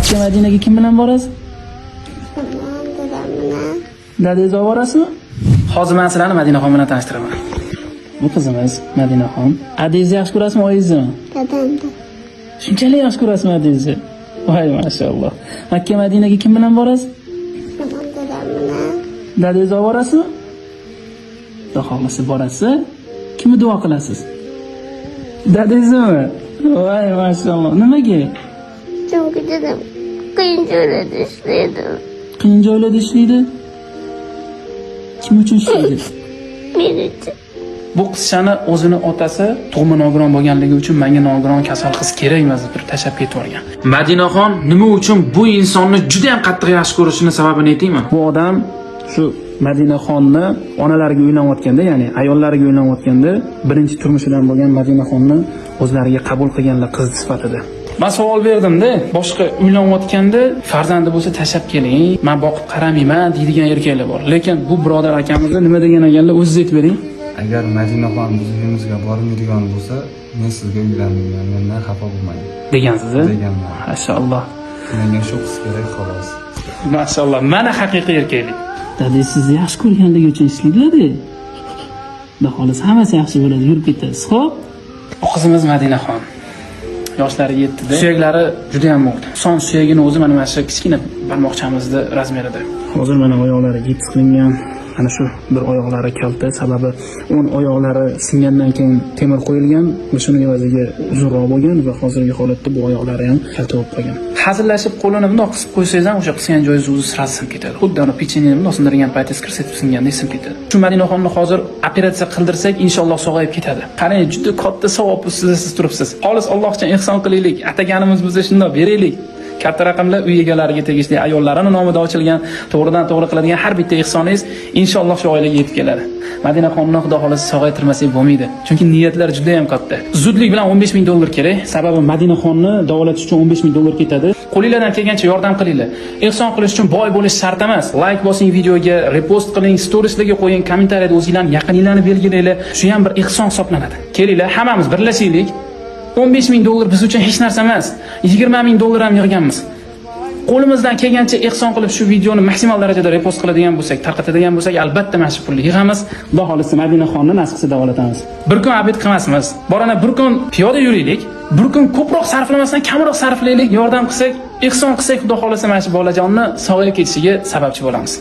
Makka Madinaga kim bilan borasiz? Dadam bilan. Dadangiz olib borasizmi? Hozir men sizlarni Madinaxon bilan tanishtiraman. Bu qizimiz Madinaxon. Adangizni yaxshi ko'rasizmi, oyizni? Dadamda. Shunchalik yaxshi ko'rasizmi adangizni? Voy, mashalloh. Makka Madinaga kim bilan borasiz? Dadam bilan. Dadangiz olib borasizmi? Xudo xohlasa borasiz. Kimni duo qilasiz? Dadangiznimi? Voy, mashalloh. Nimaga? Chunki dadam qiyin joylarda ishlaydi. Qiyin joylarda ishlaydi. Kim uchun ishlaydi? Men uchun. Bu qizchani o'zini otasi tug'ma nogiron bo'lganligi uchun menga nogiron kasal qiz kerak emas deb turib tashlab ketib yuborgan. Madinaxon nima uchun bu insonni juda ham qattiq yaxshi ko'rishini sababini aytaymi? Bu odam shu Madinaxonni onalariga uylanayotganda, ya'ni ayollariga uylanayotganda birinchi turmushidan bo'lgan Madinaxonni o'zlariga qabul qilganlar qiz sifatida. Men savol berdimda, boshqa uylanayotganda farzandi bo'lsa tashlab keling, men boqib qaramayman deydigan erkaklar bor. Lekin bu birodar akamizda nima degan ekanlar, o'zingiz aytib bering. Agar Madinaxon biz uyimizga bormaydigan bo'lsa, men sizga uylanmayman, mendan xafa bo'lmang. Degansiz, a? Deganman. Mashalloh. Menga shu qiz kerak, xolos. Mashalloh, mana haqiqiy erkaklik. Dada sizni yaxshi ko'rganligi uchun ishlaydilar-da. Xudo xohlasa hammasi yaxshi bo'ladi, yurib ketasiz, xo'p? Bu qizimiz Madinaxon. Yoshlari 7-da. Suyaklari juda ham mo'rt. Son suyagini o'zi mana shu kichkina barmoqchamizni razmerida. Hozir mana oyoqlari gips qilingan. Mana shu bir oyoqlari kalta, sababi o'ng oyoqlari singandan keyin temir qo'yilgan va shuning evaziga uzunroq bo'lgan va hozirgi holatda bu oyoqlari ham kalta bo'lib qolgan. Hazillashib qo'lini bundoq qisib qo'ysangiz ham o'sha qisgan joyingiz o'zi сразу sinib ketadi. Xuddi ana pechenyeni bundoq sindirgan paytingiz kirs etib singandek sinib ketadi. Shu Madinaxonni hozir operatsiya qildirsak, inshaalloh sog'ayib ketadi. Qarang, juda katta savob ustida siz turibsiz. Xolis Alloh uchun ehson qilaylik, ataganimiz bo'lsa shundoq beraylik. Katta raqamlar uy egalariga tegishli ayollarini nomida ochilgan, to'g'ridan to'g'ri qiladigan har bitta ehsoningiz inshaalloh shu oilaga yetib keladi. Madinaxonni Xudo xohlasa sog'aytirmasak bo'lmaydi. Chunki niyatlar juda ham katta. Zudlik bilan 15 ming dollar kerak. Sababi Madinaxonni davolatish uchun 15 ming dollar ketadi. Qo'linglardan kelgancha yordam qilinglar. Ehson qilish uchun boy bo'lish shart emas. Like bosing videoga, repost qiling, storieslarga qo'ying, kommentariyada o'zinglarni yaqininglarni belgilanglar. Shu ham bir ehson hisoblanadi. Kelinglar, hammamiz birlashaylik. 15 ming dollar biz uchun hech narsa emas. 20 ming dollar ham yig'ganmiz. Qo'limizdan kelgancha ehson qilib shu videoni maksimal darajada repost qiladigan bo'lsak, tarqatadigan bo'lsak, albatta mana shu pulni yig'amiz. Xudo xohlasa Madinaxonni nasib qilsa davolatamiz. Bir kun обед qilmasmiz. Borana bir kun piyoda yuraylik. Bir kun ko'proq sarflamasdan kamroq sarflaylik, yordam qilsak, ehson qilsak, Xudo xohlasa mana shu bolajonni sog'ayib ketishiga sababchi bo'lamiz.